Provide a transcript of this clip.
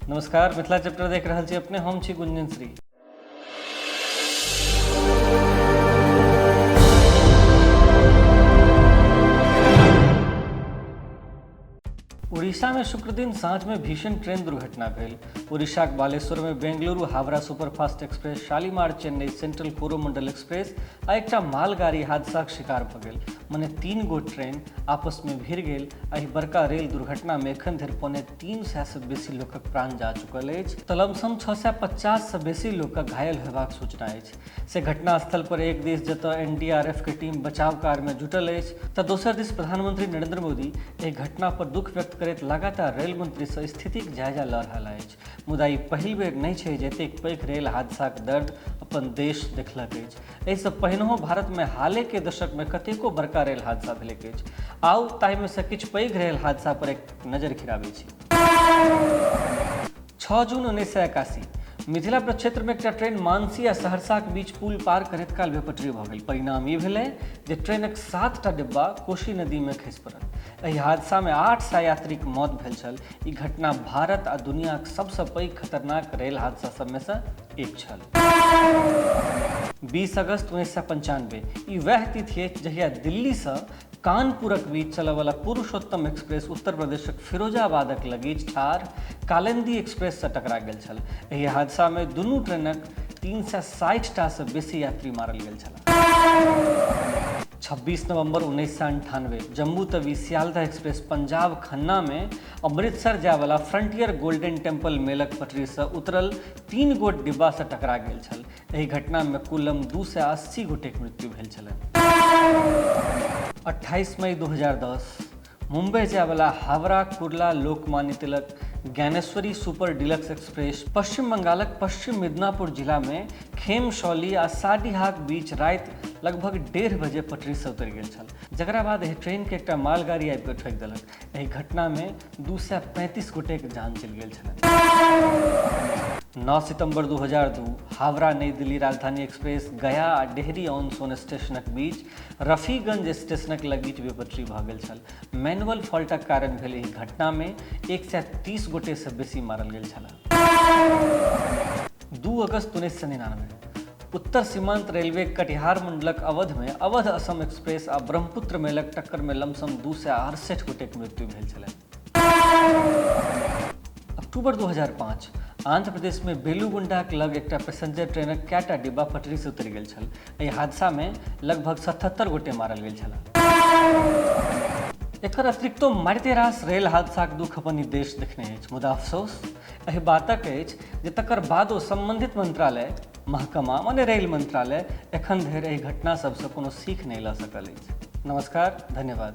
नमस्कार, मिथिला चैप्टर देख रहल छी अपने, हम छी गुंजन श्री। उड़ीसा में शुक्रदिन साँझ में भीषण ट्रेन दुर्घटना भेल। उड़ीसाक बालेश्वर में Bengaluru Howrah superfast express, Shalimar Chennai central Coromandel express आ एकटा मालगाड़ी हादसाक शिकार भऽ गेल। मने 3 गो ट्रेन आपस में भिड़ गेल। एहि बड़का रेल दुर्घटना में एखन धरि 275 सँ बेसी लोकक प्राण जा चुकल अछि तऽ लमसम 650 सँ बेसी लोकक घायल होयबाक सूचना अछि। से घटनास्थल पर एक दिस जतय एनडीआरएफ के टीम बचाव कार्य में जुटल अछि तऽ दोसर दिस प्रधानमंत्री नरेंद्र मोदी एहि घटना पर दुख व्यक्त करैत लगातार रेल मंत्री सँ स्थितिक जायजा लऽ रहल अछि। मुदा ई पहिल बेर नहि छै जे एतेक पैघ रेल हादसाक दर्द अपन देश देखलक अछि। एहिसँ पहिनहो भारतमे हालेके दशकमे कतेको बड़का रेल हादसा भेलैक अछि। आउ ताहिमे सँ किछु पैघ रेल हादसा पर एक नजरि खिराबै छी। 6 जून 1981 मिथिला प्रक्षेत्रमे एकटा ट्रेन मानसी आ सहरसाक बीच पुल पार करैत काल बेपटरी भऽ गेल। परिणाम ई भेलै जे ट्रेनक 7टा डिब्बा कोशी नदीमे खसि पड़ल। एहि हादसामे 800 यात्रीक मौत भेल छल। ई घटना भारत आ दुनियाक सबसँ पैघ खतरनाक रेल हादसा सबमे सँ एक छल। 20 अगस्त 1995 ई वएह तिथि अछि जहिया दिल्लीसँ कानपुरक बीच चलयवला पुरुषोत्तम एक्सप्रेस उत्तर प्रदेशक फिरोजाबादक लगीच ठाढ़ कालिंदी एक्सप्रेससँ टकरा गेल छल। एहि हादसामे दुनू ट्रेनक 360 टा सँ बेसी यात्री मारल गेल छलाह। 26 नवंबर 1998 जम्मू तवी सियालदह एक्सप्रेस पंजाब खन्नामे अमृतसर जायवला फ्रंटियर गोल्डन टेम्पल मेलक पटरीसँ उतरल 3 गोट डिब्बासँ टकरा गेल छल। एहि घटनामे कुलम 280 गोटेक मृत्यु भेल छलनि। 28 मई 2010 मुंबई जायवला Howrah Kurla Lokmanya Tilak Gyaneshwari super deluxe express पश्चिम बंगालक पश्चिम मिदनापुर जिलामे खेमशौली आ साडीहाक बीच राति लगभग 1:30 बजे पटरीसँ उतरि गेल छल, जकरा बाद एहि ट्रेनके एकटा मालगाड़ी आबि कऽ ठोकि देलक। एहि घटनामे 235 गोटेक जान चलि गेल छलनि। 9 सितंबर 2002 हावड़ा नई दिल्ली राजधानी एक्सप्रेस गया आ डेहरी ऑन सोन स्टेशनक बीच रफीगंज स्टेशनक लगीच बेपटरी भऽ गेल छल। मैनुअल फॉल्टक कारण भेल एहि घटनामे 130 गोटेसँ बेसी मारल गेल छलाह। 2 अगस्त 1999 उत्तर सीमांत रेलवे कटिहार मंडलक अवधमे अवध असम एक्सप्रेस आ ब्रह्मपुत्र मेलक टक्करमे लमसम 268 गोटेक मृत्यु भेल छलनि। अक्टूबर 2005 आंध्र प्रदेशमे बेलुगुंडाक लग एकटा पैसेंजर ट्रेनक कएटा डिब्बा पटरीसँ उतरि गेल छल। एहि हादसामे लगभग 77 गोटे मारल गेल छलाह। एकर अतिरिक्तो मारिते रास रेल हादसाक दुख अपन ई देश देखने अछि, मुदा अफसोस एहि बातक अछि जे तकर बादो संबंधित मंत्रालय, महकमा माने रेल मंत्रालय एखन धरि एहि घटना सबसँ कोनो सीख नहि लऽ सकल अछि। नमस्कार, धन्यवाद।